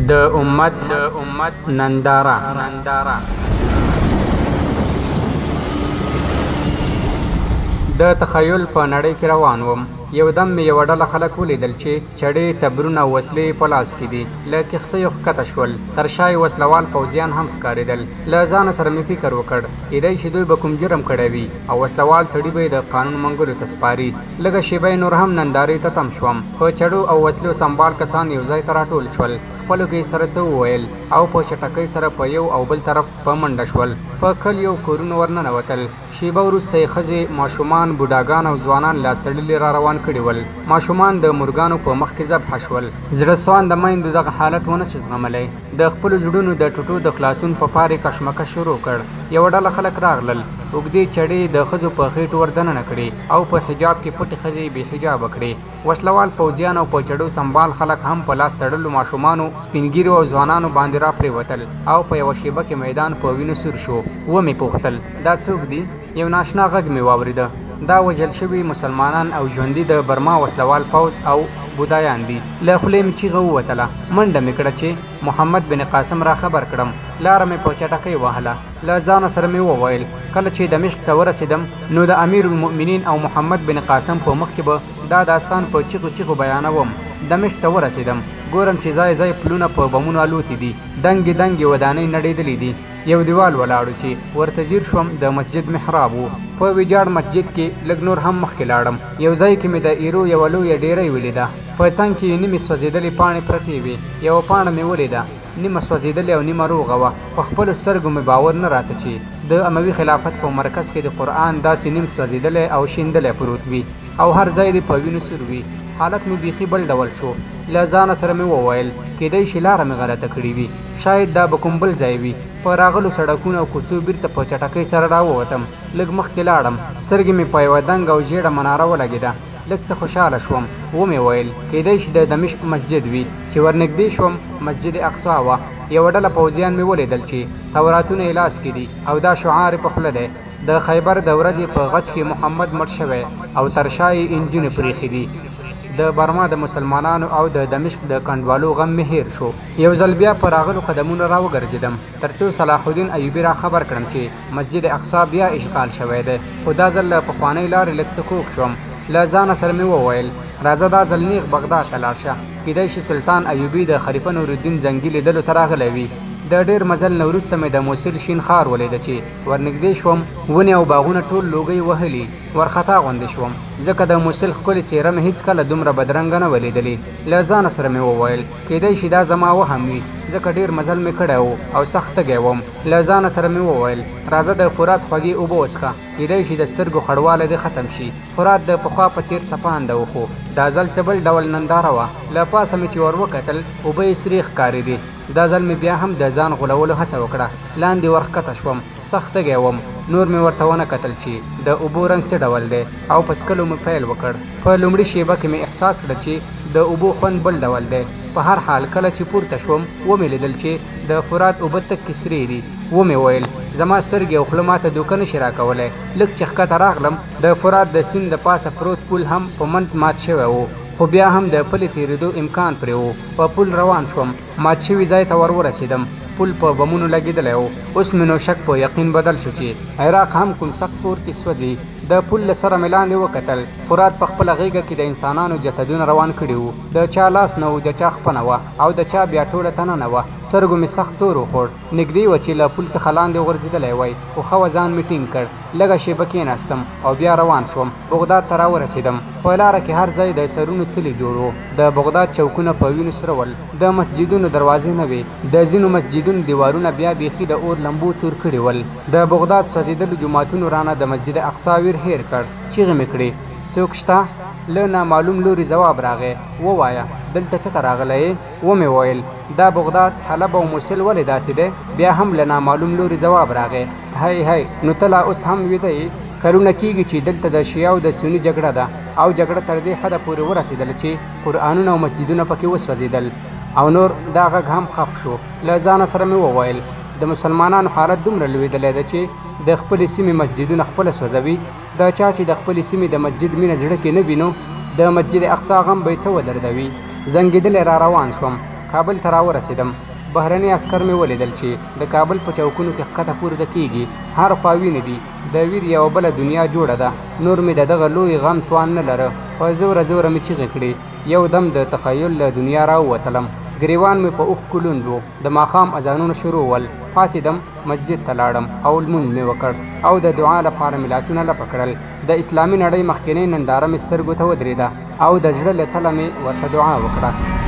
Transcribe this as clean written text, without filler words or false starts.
د امت ننداره. د تخیل په نړۍ کې روان وم. یو دم مې یوه ډله خلک ولیدل چې چړې، تبرونه او وسلې په لاس کې دي. له کښتیو ښکته شول. تر شا یې وسلهوال پوځیان هم ښکارېدل. له ځانه سره مې فکر وکړ، کیدای شي دوی به کوم جرم کړی وي او وسلهوال سړي به یې د قانون منګولو ته سپاري. لږه شېبه یې نور هم نندارې ته تم شوم. په چړو او وسلو سمبال کسان یو ځای ته راټول شول. خپلو کې سره څه وویل او په چټکۍ سره په یو او بل طرف په منډه شول. په کلیو کورونو ورننوتل. شېبه وروسته یې ښځې، ماشومان، بوډاګان او ځوانان لاس تړلي را روان کړي ول. ماشومان د مرګانو په مخ کې ذبحه شول. زړه سوانده میندو دغه حالت ونه شو زغملی. د خپلو زړونو د ټوټو د خلاصون په پار یې کشمکش شروع کړ. یوه ډله خلک راغلل. اوږدې چړې د ښځو په خېټو وردننه کړې او په حجاب کې پټې ښځې بې حجابه کړې. وسلهوال پوځیان او په چړو سمبال خلک هم په لاس تړلو ماشومانو، سپینږیرو او ځوانانو باندې راپرېوتل او په یوه شېبه کې میدان په وینو سور شو. ومې پوښتل، دا څوک دي؟ یو ناشنا غږ مې واورېده. دا وژل شوي مسلمانان او ژوندي د برما وسلهوال پوځ او بودایان دي. له خولې مې چیغه ووتله. منډه مې کړه چې محمد بن قاسم را خبر کړم. لاره مې په چټکۍ وهله. له ځانه سره مې وویل، کله چې دمشق ته ورسېدم نو د امیر المؤمنین او محمد بن قاسم په مخ کې به دا داستان په چیغو چیغو بیانوم. دمشق ته ورسېدم، ګورم چې ځای ځای پلونه په بمونو الوتي دي. دنګې دنګې ودانۍ نړېدلې دي. یو دیوال ولاړو چې ورته ځیر شوم، د مسجد محراب و. په ویجاړ مسجد کې لږ نور هم مخکې لاړم. یو ځای کې مې د ایرو یوه لویه ډیرۍ ولیده. په څنګ کې یې نیمې سوځېدلې پاڼې پرتې وې. یوه پاڼه مې ولیده، نیمه سوځېدلې او نیمه روغه وه. په خپلو سترګو مې باور نه راته چې د اموي خلافت په مرکز کې د قرآن داسې نیم سوځېدلی او شیندلی پروت وي او هر ځای دې په وینو سور وي. حالت مې بیخي بل ډول شو. له ځانه سره مې وویل، کیدای شي لاره مې غلطه کړې وي، شاید دا به کوم بل ځای وي. په راغلو سړکونو او کوڅو بیرته په چټکۍ سره راووتم. لږ مخکې لاړم، سترګې مې په یوه دنګه او ژېړه مناره ولګېده. لږ څه خوشحاله شوم. ومې ویل، کیدای شي د دمشق مسجد وي. چې ورنږدې شوم، مسجد اقصا وه. یوه ډله پوځیان مې ولیدل چې توراتونه یې لاس کې دي او دا شعار یې په خوله دی: د خیبر د ورځې په غچ کې محمد مړ شوی او تر شا یې انجونې پرېښې دي. د برما د مسلمانانو او د دمشق د کنډوالو غم مې هېر شو. یو ځل بیا په راغلو قدمونو راوګرځېدم، ترڅو صلاح الدین ایوبي را خبر کړم چې مسجد اقصا بیا اشغال شوی دی. خو دا ځل له پخوانۍ لارې لږ څه کوږ شوم. له ځانه سره مې وویل، راځه دا ځل نیغ بغداد ته لاړ شه. کیدای شي سلطان ایوبي د خلیفه نورالدین زنګي لیدلو ته راغلی وي. د ډېر مزل نه وروسته مې د موصل شین ښار ولیده. چې ورنږدې شوم، ونې او باغونه ټول لوګۍ وهلي. ورخطا غوندې شوم، ځکه د موصل ښکلې څېره مې هیڅکله دومره بدرنګه نه وه لیدلې. له ځانه سره مې وویل، کیدای شي دا زما وهم وي، ځکه ډېر مزل مې کړی و او سخت تږی وم. له ځانه سره مې وویل، راځه د فرات خوږې اوبه وڅښه، کیدای شي د سترګو خړوالی دې ختم شي. فرات د پخوا په څېر څپانده و، خو دا ځل څه بل ډول ننداره وه. له پاسه مې چې ور وکتل، اوبه یې سرې ښکارېدې. دا ځل مې بیا هم د ځان غولولو هڅه وکړه. لاندې ورښکته شوم. سخت تږی وم. نور مې ورته ونه کتل چې د اوبو رنګ څه ډول دی او په څکلو مې پیل وکړ. په لومړي شېبه کې مې احساس کړه چې د اوبو خوند بل ډول دی. په هر حال کله چې پورته شوم، ومې لیدل چې د فرات اوبه تکې سرې دي. ومې ویل، زما سترګې او خوله ماته دوکه نه شي راکولی. لږ چې ښکته راغلم، د فرات د سیند د پاسه پروت پل هم په منځ مات شوی و، خو بیا هم د پلې تېرېدو امکان پرې و. په پل روان شوم. مات شوي ځای ته ور ورسېدم. پل په بمونو لګېدلی و. اوس مې نو شک په یقین بدل شو چې عراق هم کوم سخت اور کې سوځي. د پل له سره مې لاندې وکتل. فرات په خپله غېږه کې د انسانانو جسدونه روان کړي وو. د چا لاس نه و، د چا خپه نه وه او د چا بیا ټوله تنه نه وه. سترګو مې سخت تور وخوړ. نږدې وه چې له پل څخه لاندې غورځېدلی وای، خو ښه وه ځان مې ټینګ کړ. لږه شېبه کېناستم او بیا روان شوم. بغداد ته راورسېدم. په لاره کې هر ځای د سرونو څلي جوړ وو. د بغداد چوکونه په وینو سره ول. د مسجدونو دروازې نه وې. د ځینو مسجدونو دیوارونه بیا بیخي د اور لمبو تور کړي ول. د بغداد سوځېدلو جوماتونو رانه د مسجد اقصا ویر هېر کړ. چیغې مې کړې، څوک شته؟ له نامعلوم لوري ځواب راغی، ووایه دلته څه ته راغلی یې؟ ومې ویل، دا بغداد، حلب او موصل ولې داسې دی؟ بیا هم له نامعلوم لوري ځواب راغی، هی هی، نو ته لا اوس هم ویده یې؟ کلونه کېږي چې دلته د شیعه او د سني جګړه ده او جګړه تر دې حده پورې ورسېدله چې قرآنونه او مسجدونه پکې وسوځېدل او نور. دا غږ هم خپ شو. له ځانه سره مې وویل، د مسلمانانو حالت دومره لوېدلی دی چې د خپلې سیمې مسجدونه خپله سوځوي. د چا چې د خپلې سیمې د مسجد مینه زړه کې نه وي، نو د مسجد اقصا غم به یې څه ودردوي. زنګېدلی را روان شوم. کابل ته راورسېدم. بهرني عسکر مې ولیدل چې د کابل په چوکونو کې ښکته پورته کېږي. هر خوا وینې دي. د ویر یوه بله دنیا جوړه ده. نور مې د دغه لوی غم توان نه لره. په زوره زوره مې چیغې کړې. یو دم د تخیل له دنیا راووتلم. ګریوان مې په اوښکو لوند و. د ماښام اذانونه شروع ول. پاڅېدم، مسجد ته لاړم او لمونځ مې وکړ او د دعا لپاره مې لاسونه لپه کړل. د اسلامي نړۍ مخکنۍ ننداره مې سترګو ته ودرېده او د زړه له تله مې ورته دعا وکړه.